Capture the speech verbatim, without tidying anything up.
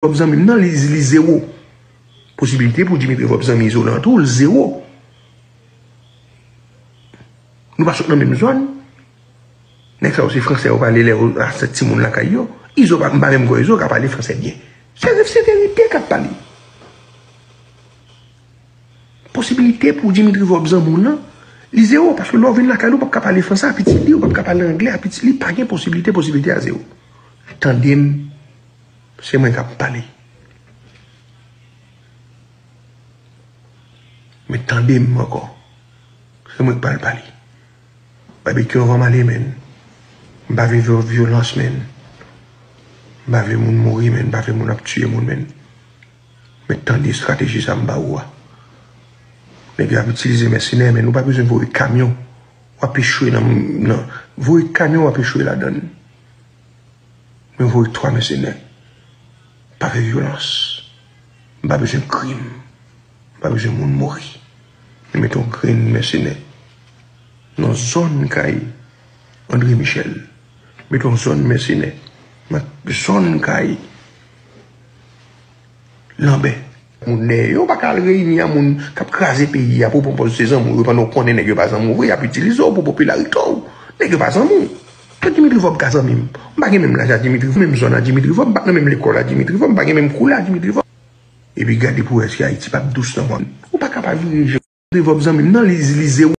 Vòb zanmi m nan, li, li zewo. Posibilite pou Dimitri Vòb zanmi Izolan tou, l zewo. Nou pa sot nan menm zòn. Nèg sa yo se fransè yo pale lè yo a se timoun lakay yo. Izo pa, m pa menm kwè Izo ka pale fransè byen. Se, se te li te k ap pale. Posibilite pou Dimitri Vòb zanmi w lan, li zewo, paske lè w vin lakay li, ou p ap ka pale fransè a pitit li, ou p ap ka pale anglè a pitit li, pa gen posibilite, posibilite a zewo. Tande m, se mwen k ap pale. Men tande m ankò. Se mwen k pral pale. Babekyou, anvan m ale, men. M pa vle vyo-, vyolans, men. M pa vle moun mouri, men. M pa vle moun ap tiye moun, men. Men tande estrateji sa m ba ou a. Nèg yo ap itilize mèsenè, men nou pa bezwen voye kamyon. W ap echwe nan, nan, voye kamyon, w ap echwe ladan l. Men voye twa mèsenè. Pa fè vyolans. M pa bezwen krim. M pa bezwen moun mouri. Men mete yon grenn mèsenè nan zòn kay André Michel. Mete yon zòn mèsenè nan zòn kay Lanbè. Moun dèyè yo pa ka al reyini a moun k ap kraze peyi a pou pran pòz se zanmi w yo pandan w konnen nèg yo pa zanmi w vre, y ap itilize w pou popilarite w. Nèg yo pa zanmi w. Kè Dimitri Vòb ka zanmi m. M pa gen menm laj a Dimitri Vòb, menm zòn a Dimitri Vòb, m pa t nan menm lekòl a Dimitri Vòb, m pa gen menm koulè a Dimitri Vòb. Epi gade pou wè si Ayiti p ap dous nan mwa. Ou pa ka pa vire je. Dimitri Vòb zanmi m nan, li, li zewo.